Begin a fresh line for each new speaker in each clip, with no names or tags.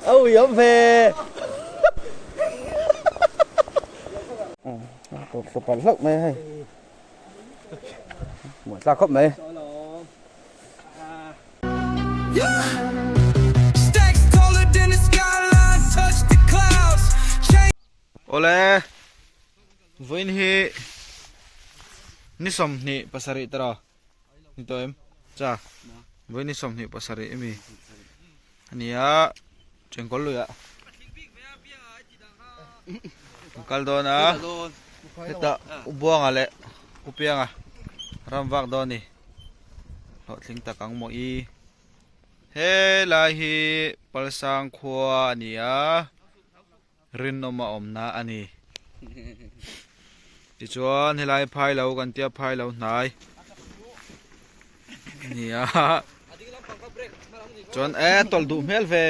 A ui awm ve. Tawp palh hlauh mai a hei. Muah tlak khawp mai. Awle vawiin hi ni 27 tara ni tawh em cha vawiin ni 27 emi ania chengkawl luiah kan kal dawn a hetah u Buanga leh u Pianga ram vak dawn a ni hlawhtling tak ang maw i helai hi Palsang khua a ni a rinawm a awmna a ni tichuan helai phai lo kan tia phai lo hnai a ni a chuan e tawlh duh hmel ve.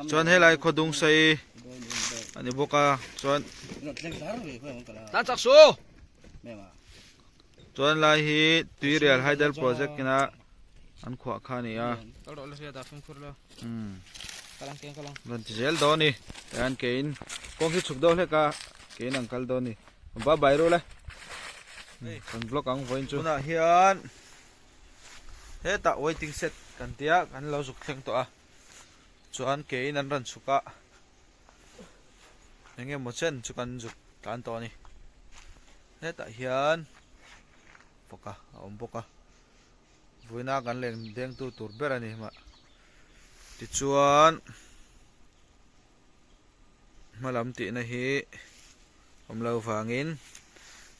Chuan helai khawdung sei a ni bawk a chuan chuan lai hi tuirial hydel project ina an khuah kha a ni a umm rawn ti zel dawn a ni tihian keiin kawng hi chhuk deuh hlek a keiin an kal dawn a ni bye bye ru le kan vlog ang vawiin chu tunah hian. Hetah waiting shed kan tia kan lo zuk thleng tawh a chuan ke in an rawn chhuk a eng emaw chen chu kan zuk tlan tawh a ni hetah hian fawka a awm bawk a vawiina kan leng deng tu tur ber a ni mah tichuan hmalam tihna hi awm lo vangin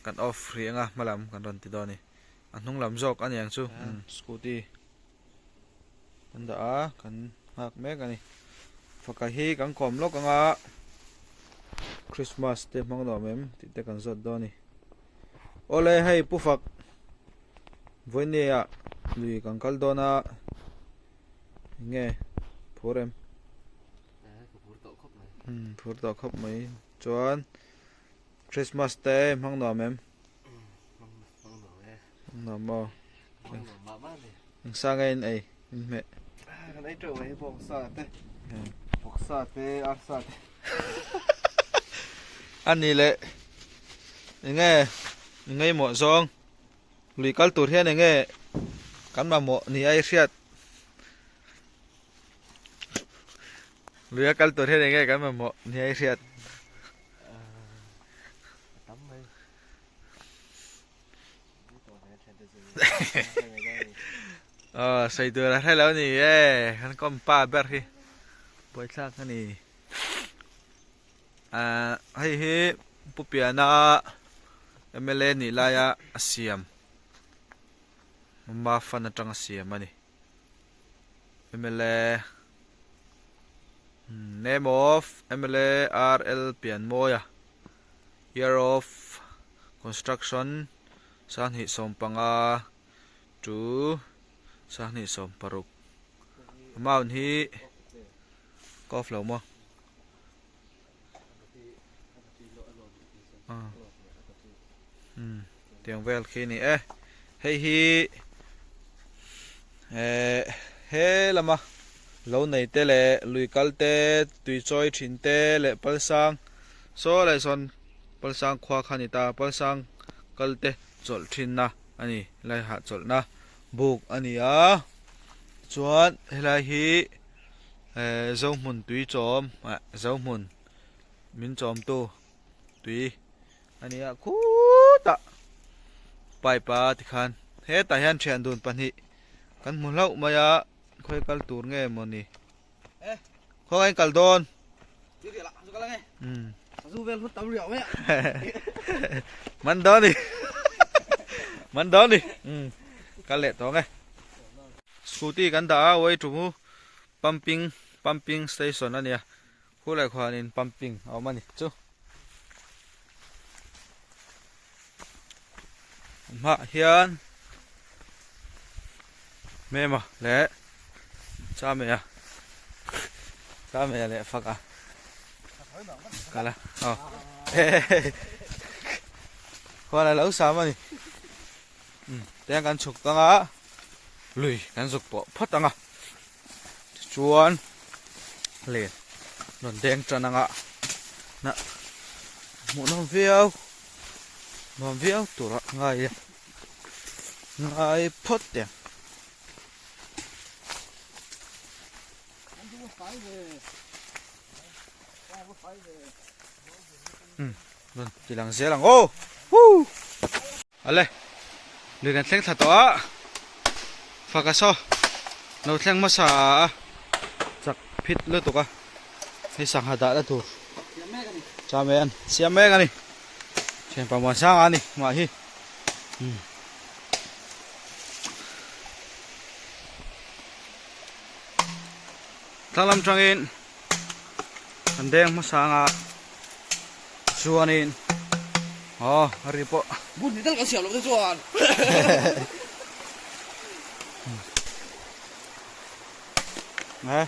kan off rih anga hmalam kan rawn ti dawn a ni. A hnung lam zawk a niang chu scooty kan dah a kan nghak mek a ni faka hi kan kawm lawk anga Christmas te hmang nuam em tih te kan zawt dawn a ni awle hei pu fak vawinia ah lui kan kal dawn a enge phur em phur tawh khawp mai chuan Christmas te hmang nuam em. Nuam maw? Eng sa nge in ei in hmeh?
Kan ei teuh mai bawksa te, bawksa te, arsa te.
A ni leh enge ngaimawh zawng lui kal tur hian enge kan mamawh ni a i hriat lui a kal tur hian enge kan mamawh ni a i hriat. Aw sawi tur a hre lo ni e kan kawm pa ber hi buaithlak a ni ah hei hi Pu Piana mla nih laia a siam Mama fund atanga siam a ni mla name of mla RL Pianmawia. Year of construction 2015 to 2016 amount hi ka off lo maw tiang vel khi a ni e hei hi eh he lama lo nei te leh lui kal te tui chawi thin te leh palsang Saw leh sawn Palsang khua kha a ni ta, Palsang kal te chawlh thinna a ni, helai hah chawlhna buk a ni a, chuan helai hi eh Zohmun tui chawm ah Zohmun min chawmtu tui a ni a khutah pipe a tikhan hetah hian thian dun pahnih kan hmu hlauh mai a khawi kal tur nge mawni. Khaw anh kal dawn. Man dawn ni. Man dawn ni. Kal leh tawng e. Scooty kan dah a wai tumu pumping pumping station a nia. Khu leh khuanin pumping a awm a ni chu. Hmaah hian Mema leh Chamea Chamea leh Faka kal a aw huan a lo sam a ni tiang kan chhuk tang a lui kan zuk pawh phawt ang a. Chuan len rawn deng tan anga na hmuhnawm viau nuam viau tura ngai ngai phawt teh. Rawn ti lang zel ang aw woo ale lui kan thleng thla tawh a faka saw lo thleng hmasa a chak phit lutuk a hei sangha dah na tur cha mek ani siam mek ani thianpa muansanga ani mah hi umm. Thlang lam tangin kan deng hmasa anga chuanin aw a ri pawh
bun ni tal kan siam loh te chuan
eh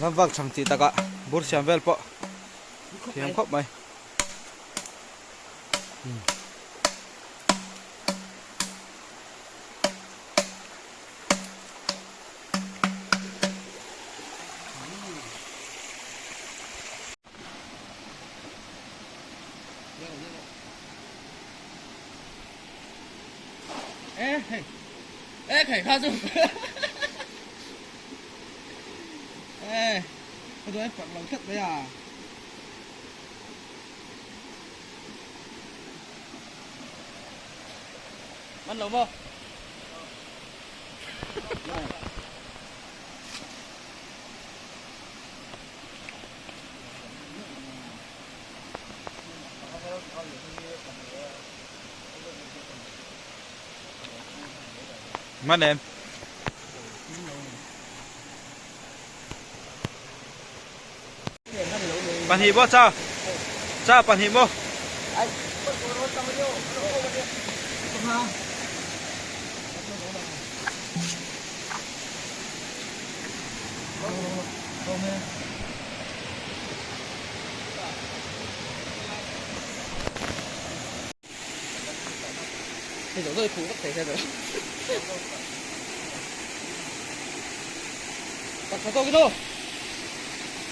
ram vak chang tih takah bur siam vel pawh thiam khawp mai.
Man lo maw?
Man em? Pahnih maw cha? Cha pahnih maw?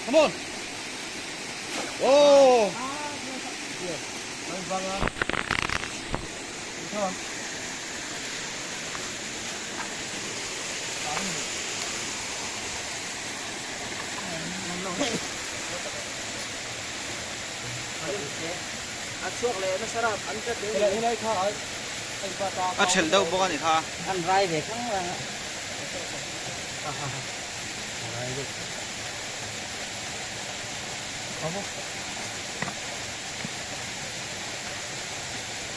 Come on. Oh.
A thelh deuh bawk a ni kha.
An rai ve khang rang a.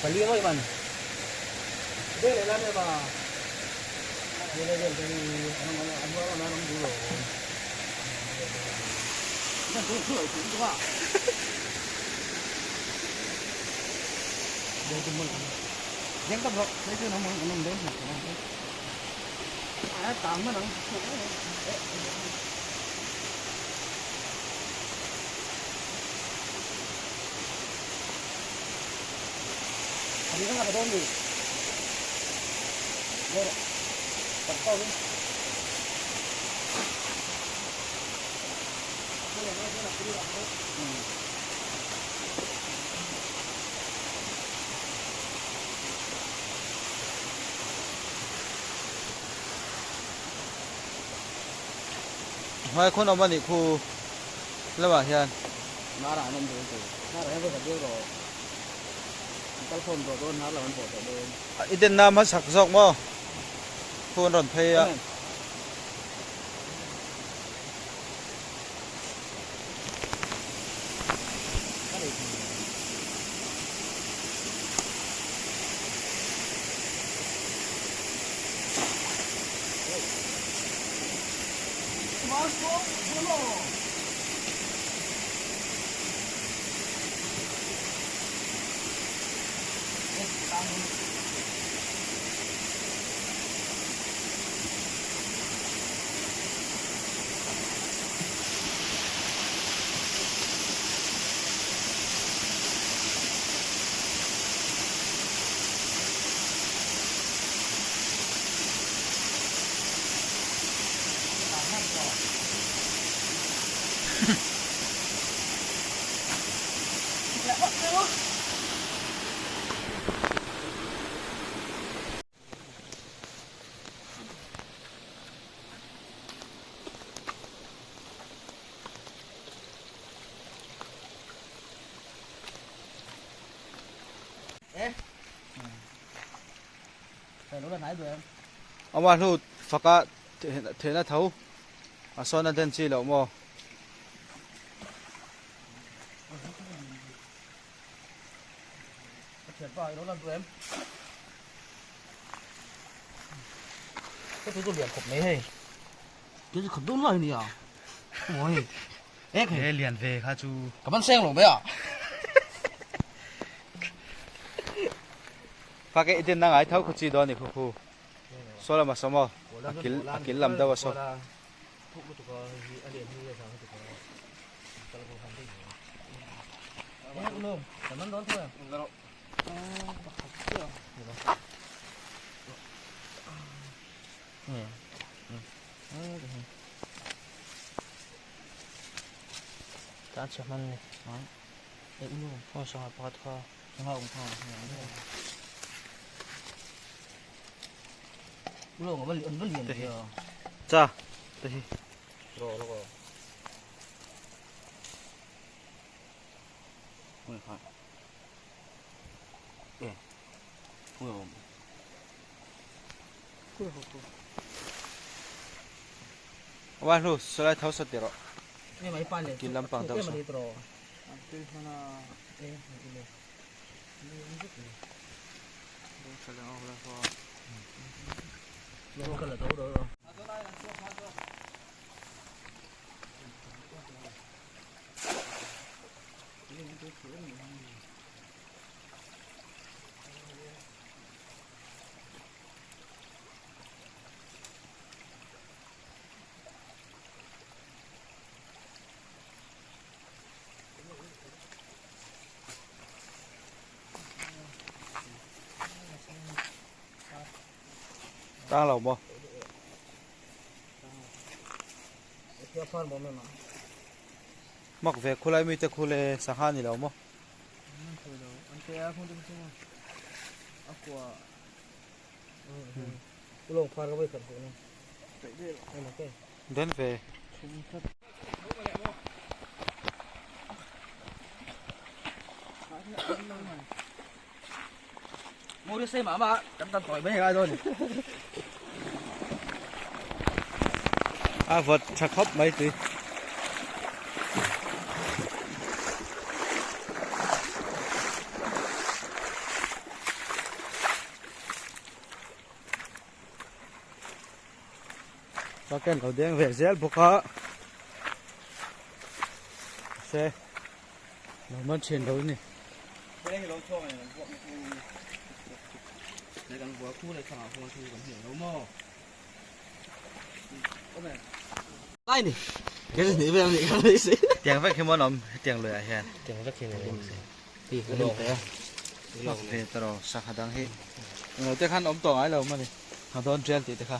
Pali mo iman.
Hmai khawn awm a nih khu lamah hian. I denna hmasak zawk maw? Khu an rawn phei a. Ama hnu faka thehna tho a sawn a den chi loh maw. He lian ve kha chu.
Ka man seng lo mai a.
Fak e i din na ngai tho khu chi dawn ni khu khu. Saw lama saw maw a kil a kil lam deuh a saw. Cha te hi. Wa hlu salai tho sa ti rawh. Kil lampang deuh saw. Tang lo maw? Mak ve khulai mite khu le sangha ni lo maw? Den ve. A vawt tha khawp mai tui. Chuan lo deng ve zel bawk a se lo man thin lo ni. Tiang vek hi maw an awm hetiang lui ah hian.
Tiang vek hi an awm.
Ve ta rawh sangha dang hi englo te khan awm tawh ngai lo mawni ha dawn tial tih te kha.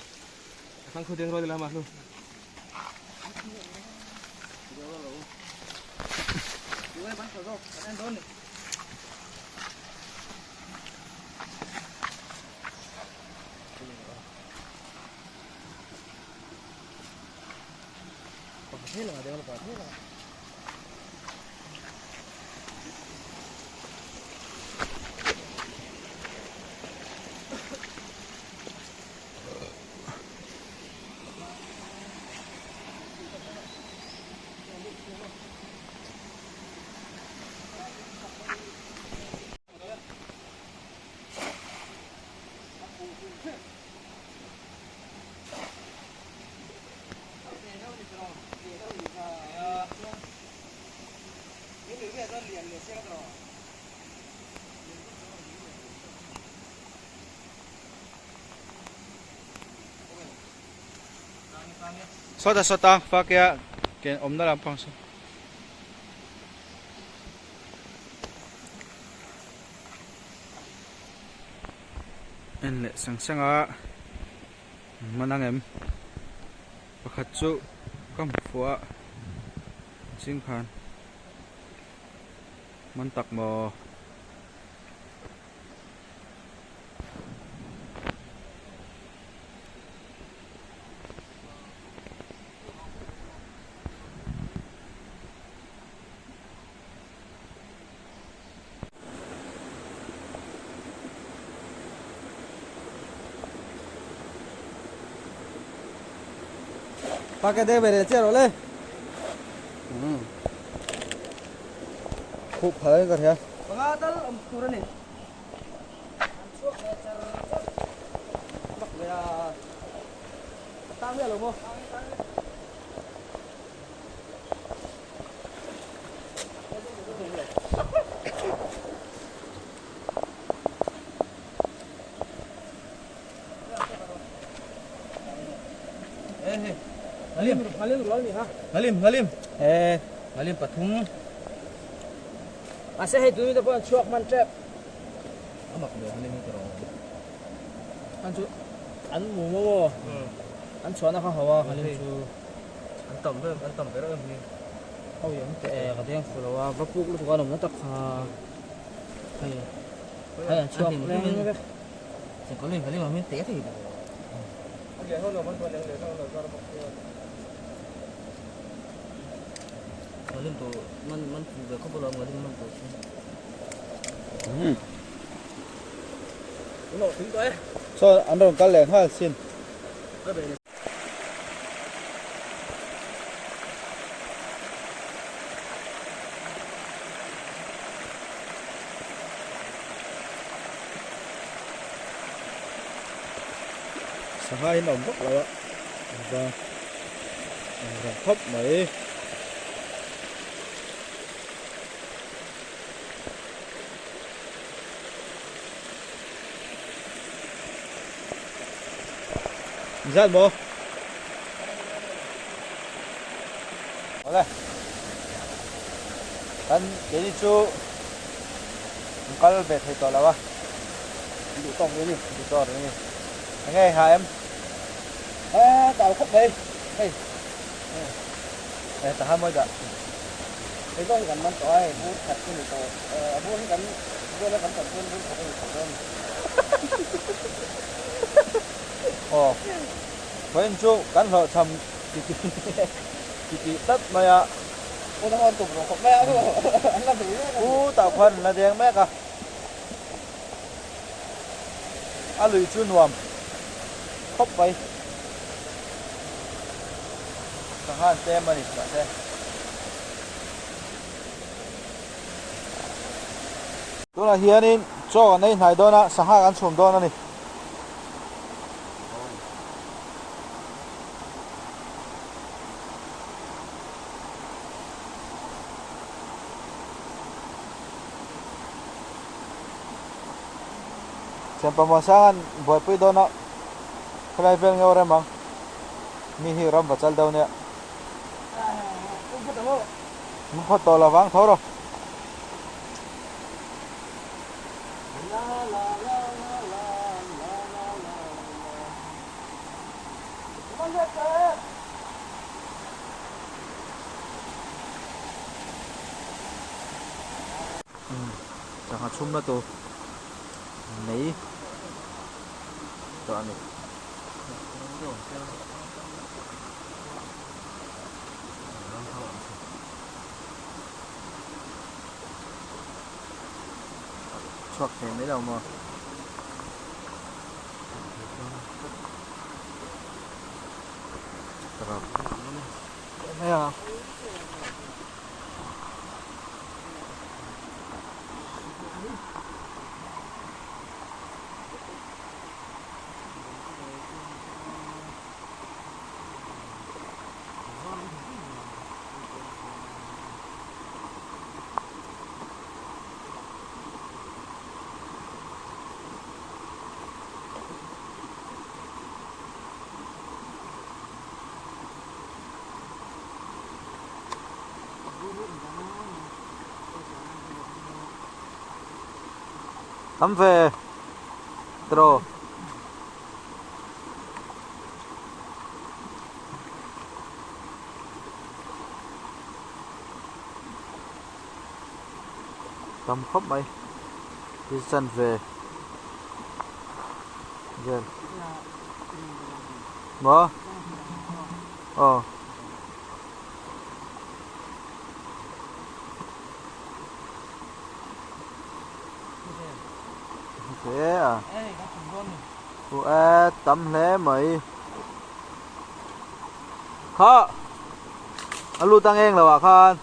Sawta sawta fakia ken awmna lampang saw. En leh sang sang a man ang em pakhat chu ka hmu fuh a. Zing khan man tak maw.
Pa cái đây về để chơi rồi lên.
Khup phal ka thia.
Panga tal om tur ani. An chhuak ve char char. Bak ve a. Tang ve lo maw? Ngalim, ngalim rual ni ha.
Ngalim, ngalim.
Eh,
Ngalim pathum.
Ase hei tui te pawh an chhuak hman tep.
A mak ve ngalim hi ka rawng.
An chu an mu maw maw. An chhuahna kha ho a ngalim chu.
An tam ve, an tam ber em hi.
Ho i ang teh e, ka deng fu lo a, va puk lutuk an awmna tak kha. Hei, hei an chhuak leng vek.
Ngalim, ngalim a min teh thei lo. Ngalim tu man man fu ve khawp alawm ngalim man tur chu.
Saw an rawn kal leh nghal sin. Sangha in awm vak lo a, va rawn khawp mai. Zat maw? Awle. Kan keini chu an kal ve thei tawh lo a. Duh tawk rih a ni. Duh tawk rih a ni. Enge ha em?
A kal khawp mai. Hei.
Eh tahan mawi dah.
Hei zawng hi kan man tawh a hei bur khat chu ni tawh. A bur hi kan vela kan tam chuan bur khat a ni tawh dawn.
Aw. Vawiin chu kan hlawhchham titi titi tlat mai a.
Aw dang an tum rawh khawp mai a an la bei mek a ni.
U tah khuan an la deng mek a. A lui chu nuam khawp mai. Sangha an tlem a ni mahse. Tunah hianin chaw kan ei hnai dawn a, sangha kan chhum dawn a ni. Thianpa Muansang an buaipui dawn a, khawlai vel nge aw rem ang. Mi hi ram va chal deuh nia. Mun phawt tawh lo vang tho rawh. Sangha chhumna tur nei tawh a ni. Chhuak thei mai lo maw? Tam ve tiraw. Tam khawp mai hi chanve vel maw aw. Hle a u e tam hle mai kha a lut ang eng lo ah khan.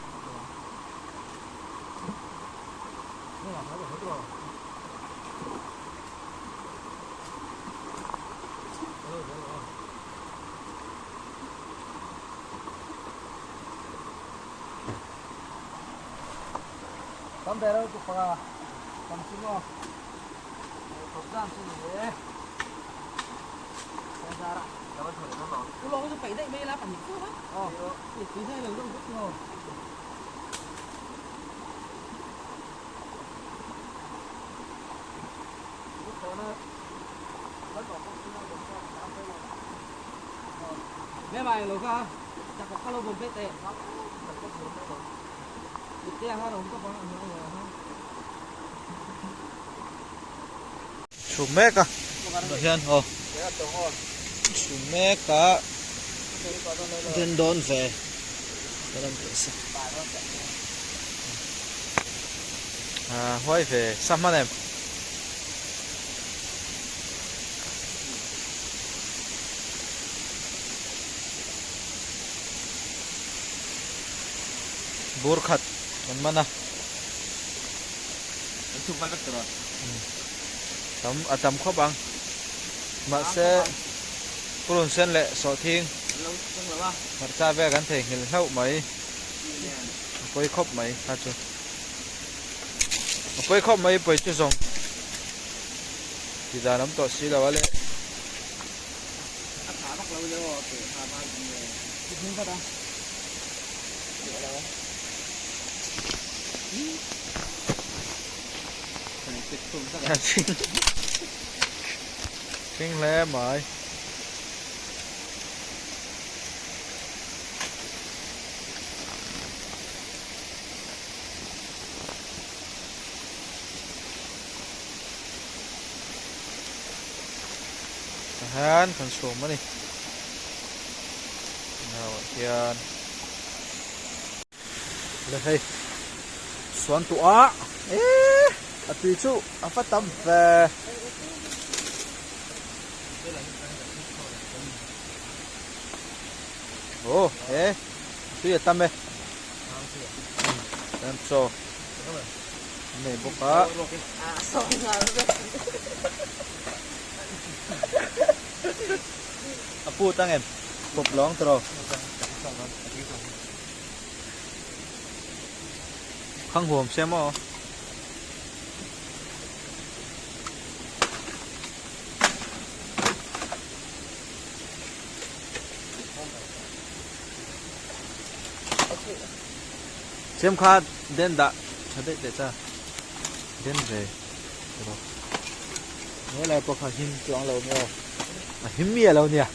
Chhum mek a tah hian aw chhum mek a den dawn ve ka rawn tih se ah huai ve sa hman em. Bur khat kan man a. Tam a tam khawp ang. Mahse purun sen leh sawhthing hmarcha vel kan theihnghilh hlauh mai. A pawi khawp mai kha chu. A pawi khawp mai pawi chu zawng ti dan awm tawh si lo a le.
A tha vak lo le aw teh kha va in nge. Ti hming vat a. Teh lo.
Thing hle mai. Tah hian kan chhum a ni nauah hian le hei suan tuah eee a tui chu a va tam ve. Aw he a tui a tam e. Chuan chaw an nei bawk a. A put ang em? Pawp lawng tawh. Khang huam se maw? Chem kha den dah tha daih teh cha den ve rawh he lai pawh kha him chuang lo maw a him miah lo nia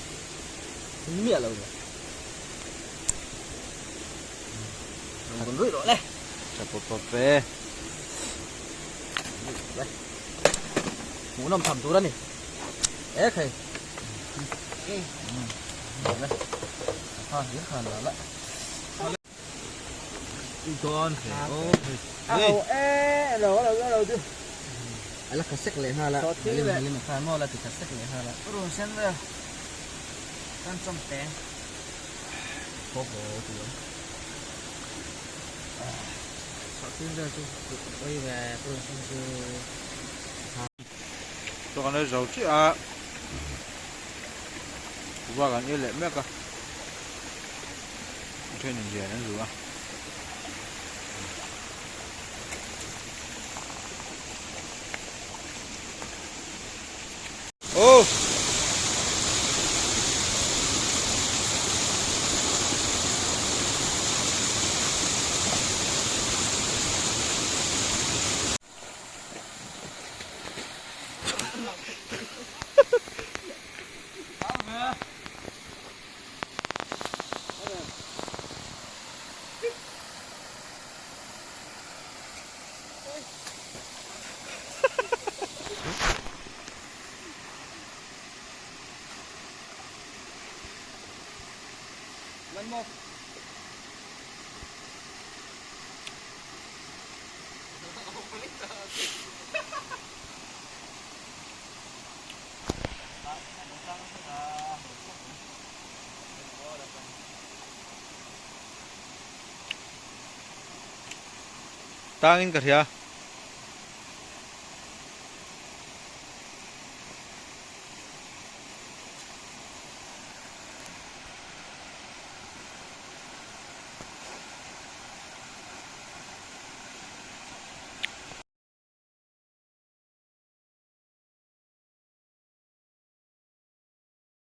him miah lo nia
rawn ruih rawh le
tha pawp pawp ve
hmuhnawm tham tur a ni e khai
Chaw kan ei zo chiah a. Kuhva kan ei leh mek a a then in lian an zu a. Aw.
Man maw?
Tangin ka hria.